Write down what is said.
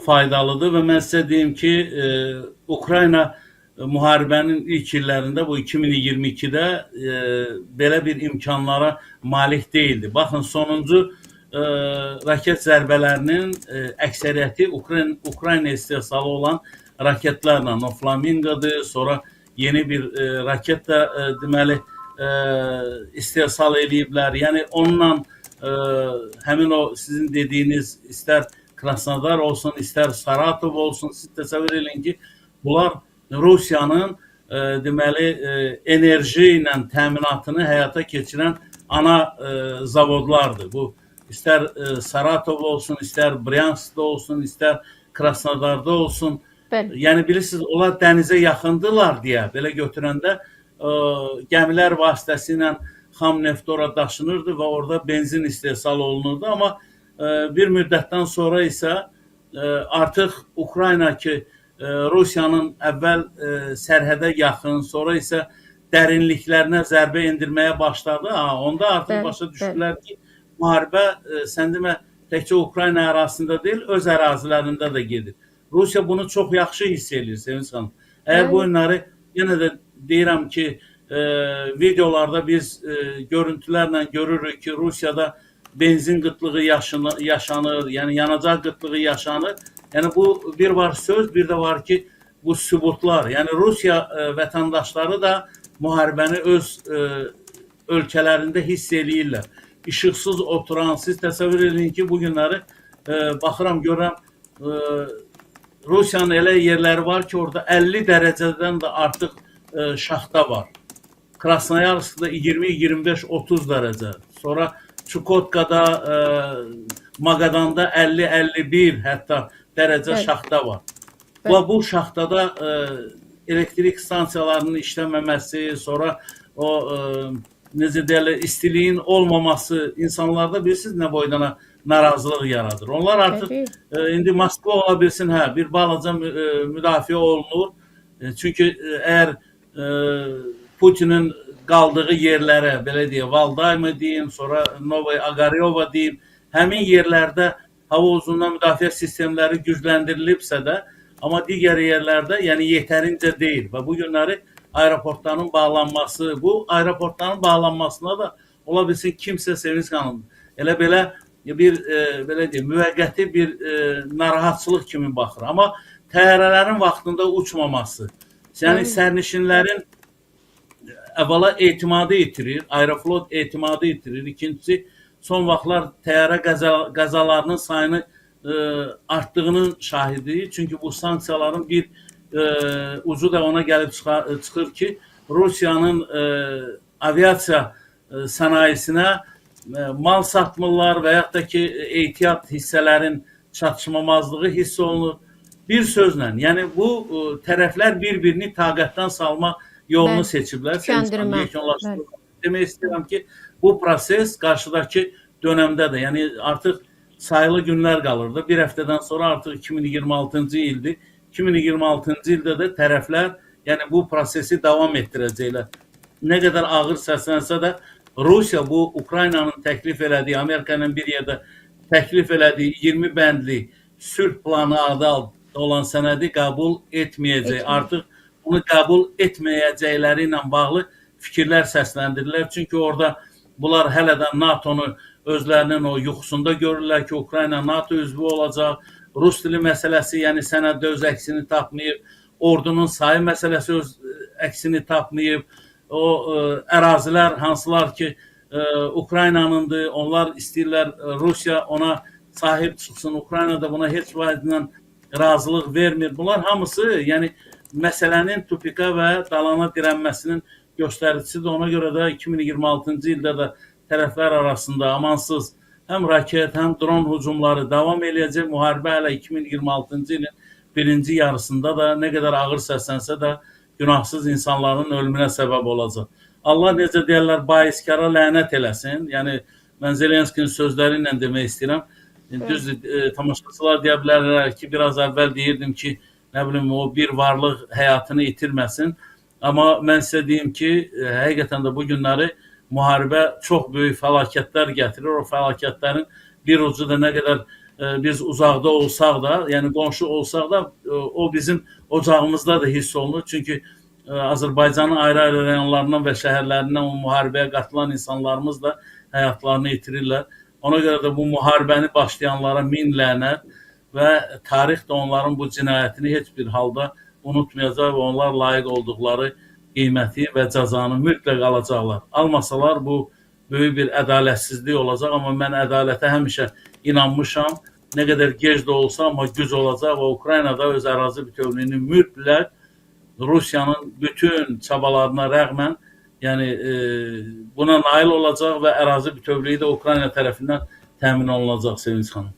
Çox faydalıdır və mən sizə deyim ki, Ukrayna müharibənin ilk illərində, bu 2022-də belə bir imkanlara malik deyildi. Baxın, sonuncu raket zərbələrinin əksəriyyəti Ukrayna istehsalı olan raketlərlə, o Flamingodur, sonra yeni bir raket də deməli istehsal eləyiblər. Yəni onunla həmin o sizin dediyiniz istər Krasnodar olsun, istər Saratov olsun, siz təsəvvür edin ki, bunlar Rusiyanın deməli enerji ilə təminatını həyata keçirən ana zavodlardır. Bu istər Saratov olsun, istər Bryanskda olsun, istər Krasnodarda olsun. Yəni bilirsiniz, onlar dənizə yaxındılar deyə belə götürəndə gəmilər vasitəsilə xam neft ora daşınırdı və orada benzin istehsal olunurdu. Amma bir müddətdən sonra isə artıq Ukrayna ki, Rusiyanın əvvəl sərhədə yaxın, sonra isə dərinliklərinə zərbə endirməyə başladı. Ha, onda artıq başa düşdülər ki, müharibə sən demə təkcə Ukrayna ərazisində deyil, öz ərazilərində də gedir. Rusiya bunu çox yaxşı hiss eləyir, Sevinç xanım. Əgər bu günləri yenə də deyirəm ki, videolarda biz görüntülərlə görürük ki, Rusiyada benzin qıtlığı yaşanır, yəni yanacaq qıtlığı yaşanır. Yəni bu bir var söz, bir də var ki, bu sübutlar. Yəni Rusiya vətəndaşları da müharibəni öz ölkələrində hiss eləyirlər. İşıqsız oturan, siz təsəvvür edin ki, bu günləri baxıram, görürəm, Rusiyanın elə yerləri var ki, orada 50 dərəcədən də artıq şaxta var. Krasnoyarskda 20, 25, 30 dərəcə. Sonra Çukotkada, Magadanda 50, 51 hətta dərəcə şaxta var. Və bu şaxtada elektrik stansiyalarının işləməməsi, sonra o necə deyirlər, istiliyin olmaması insanlarda bilirsiniz nə boydana narazılıq yaradır. Onlar artıq indi Moskva ola bilsin, hə, bir balaca müdafiə olunur. Çünki əgər Putinin qaldığı yerlərə, belə deyək, Valday mı deyim, sonra Novaya Ogaryova deyim, həmin yerlərdə hava hücumundan müdafiə sistemləri gücləndirilibsə də, amma digər yerlərdə yəni yetərincə deyil və bu günləri aeroportların bağlanması, bu aeroportların bağlanmasına da ola bilsin kimsə, Sevinç xanım, elə belə bir belə deyim, müvəqqəti bir narahatçılıq kimi baxır. Amma təyyarələrin vaxtında uçmaması, yəni sərnişinlərin əvvəla etimadı itirir, Aeroflot etimadı itirir. İkincisi, son vaxtlar təyyarə qəzalarının sayını artdığının şahidiyik. Çünki bu sanksiyaların bir ucu da ona gəlib çıxır ki, Rusiyanın aviasiya sənayesinə mal satmırlar və yaxud da ki, ehtiyat hissələrin çatışmamazlığı hiss olunur. Bir sözlə, yəni bu tərəflər bir-birini taqətdən salma yolunu seçiblər. Tükəndirmə. Yekunlaşdırma. Demək istəyirəm ki, bu proses qarşıdakı dönəmdə də, yəni artıq sayılı günlər qalırdı. Bir həftədən sonra artıq 2026-cı ildir. 2026-cı ildə də tərəflər yəni bu prosesi davam etdirəcəklər. Nə qədər ağır səslənsə də Rusiya bu Ukraynanın təklif elədiyi, Amerika ilə bir yerdə təklif elədiyi 20 bəndli sülh planı adı altında olan sənədi qəbul etməyəcək. Etməyəcək. Artıq bunu qəbul etməyəcəkləri ilə bağlı fikirlər səsləndirirlər. Çünki orada bunlar hələ də NATO-nu özlərinin o yuxusunda görürlər ki, Ukrayna NATO üzvü olacaq. Rus dili məsələsi, yəni sənəddə öz əksini tapmayıb. Ordunun sayı məsələsi öz əksini tapmayıb. O ərazilər hansılar ki, Ukraynanındır, onlar istəyirlər Rusiya ona sahib çıxsın. Ukrayna da buna heç vaxtla razılıq vermir. Bunlar hamısı, yəni məsələnin tupika və dalana dirənməsinin göstəricisidir. Ona görə də 2026-cı ildə də tərəflər arasında amansız həm raket, həm dron hücumları davam eləyəcək. Müharibə hələ 2026-cı ilin birinci yarısında da nə qədər ağır səslənsə də günahsız insanların ölümünə səbəb olacaq. Allah necə deyərlər, baiskara lənət eləsin. Yəni mən Zelenskinin sözləri ilə demək istəyirəm. Düzdür, tamaşaçılar deyə bilərlər ki, biraz əvvəl deyirdim ki, nə bilim o bir varlıq həyatını itirməsin. Amma mən sizə deyim ki, həqiqətən də bu günləri müharibə çox böyük fəlakətlər gətirir. O fəlakətlərin bir ucu da nə qədər biz uzaqda olsaq da, yəni qonşu olsaq da, o bizim ocağımızda da hiss olunur. Çünki Azərbaycanın ayrı-ayrı rayonlarından və şəhərlərindən o müharibəyə qatılan insanlarımız da həyatlarını itirirlər. Ona görə də bu müharibəni başlayanlara min lənət və tarix də onların bu cinayətini heç bir halda unutmayacaq və onlar layiq olduqları qiyməti və cəzanı mütləq alacaqlar. Almasalar bu böyük bir ədalətsizlik olacaq, amma mən ədalətə həmişə inanmışam. Nə qədər gec də olsa, amma güc olacaq və Ukraynada öz ərazi bütövlüyünü mütləq Rusiyanın bütün çabalarına rəğmən, yəni buna nail olacaq və ərazi bütövlüyü də Ukrayna tərəfindən təmin olunacaq, Sevinç xanım.